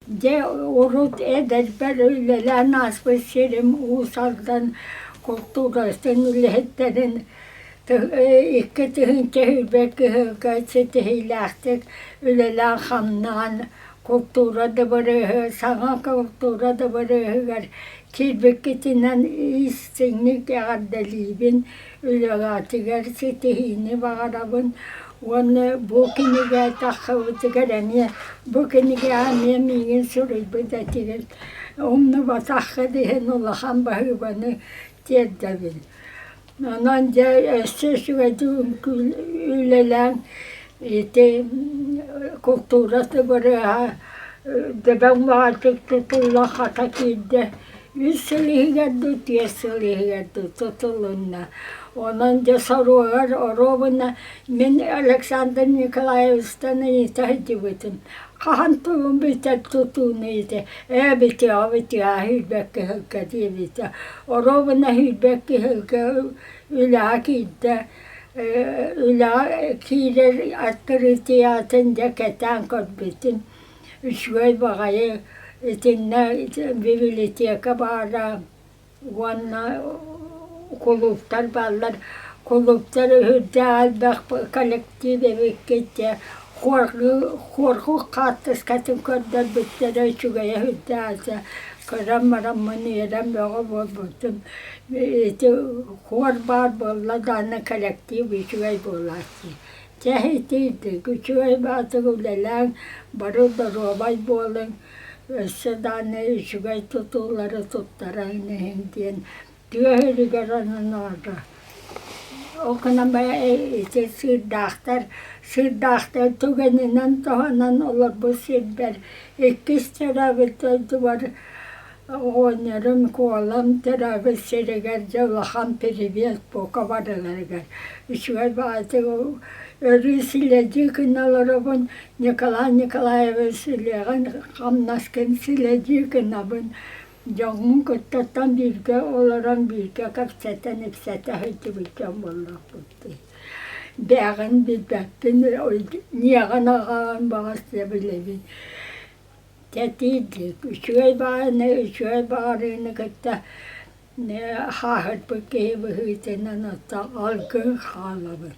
Дьэ урут эдэрбэр үлэлээн ааспыт сирим Уус Алдан култууратын үлэһиттэрин 2020 кыһылга ситиһиилээхтик үлэлээн-хамнаан култуура дыбарыаһы саҥа култуура дыбарыаһыгар киирбиккитинэн истиҥник эҕэрдэлиибин, үлэҕитигэр ситиһиини баҕарабын уонна бу кинигэ тахсыбытыгар эмиэ бу кинигэҕэ эмиэ миигин суруйбут этигит умнубатаххыт иһин улахан баһыыбаны тиэрдэбин. Онон дьэ өссө үчүгэйдик үлэлээн ити култуура дыбарыаһа дөбөҥ баҕайытык тутулла хата киирдэ. Үс сыл иһигэр дуу, түөрт сыл иһигэр дуу тутулунна. Онон дьэ соруогар оруобуна мин Александр Николаевичтан ыйыта сылдьыбытым. Хаһан тугун бүтэр тутууну ити ээ бүтүөҕэ бүтүөҕэ сүүрбэккэ сылга диэбитэ. Оруобуна сүүрбэккэ сылга үлэҕэ киирдэ. Үлэҕэ киирэр открытиятын дьэ кэтээн көрбүтүм. Үчүгэй баҕайы итиннэ библиотека баара уонна кулууптар бааллар. Кулууптар үрдээх элбэх коллектив эбиккит дьэ хуоргу хаартыскатын көрдөрбүттэрэ үчүгэйэ сүрдээх этэ. Көрөн бараммын үөрэн бөҕө буолбутум. Ити хуор баар буолла даҕаны коллектив үчүгэй буолааччы. Чэ итиитик үчүгэй баатык үлэлээҥ, бары доруобай буолуҥ, өссө даҕаны үчүгэй тутуулары туттаран иһиҥ диэн тыа сиригэр ананаата. Ол гынан баран ити сыырдаахтар, сыырдаахтар түгэнинэн туһанан олорбут сирбэр иккис төрөөбүт дойдубар Оҕонньорум Куолам төрөөбүт сиригэр дьэ улахан привет бука барыларыгар. Үчүгэй баҕайытык өрүү силэдии гына олоробун, Николай Николаевич үлэҕин хамнаскын силэдии гынабын. Дьоҥҥун кытта бииргэ олорон бииргэ кэпсэтэн ипсэтэ сылдьыбыт дьон буоллахпыт дии. Бэйэҕин билбэппин, ньиэҕин аҕаҕын баҕас дьэ билэбин. Кэтиирдик, үчүгэй баҕайыны үчүгэй баҕарыыны кытта хааһырбыт киһи быһыытынан оттон алгыы хаалабын.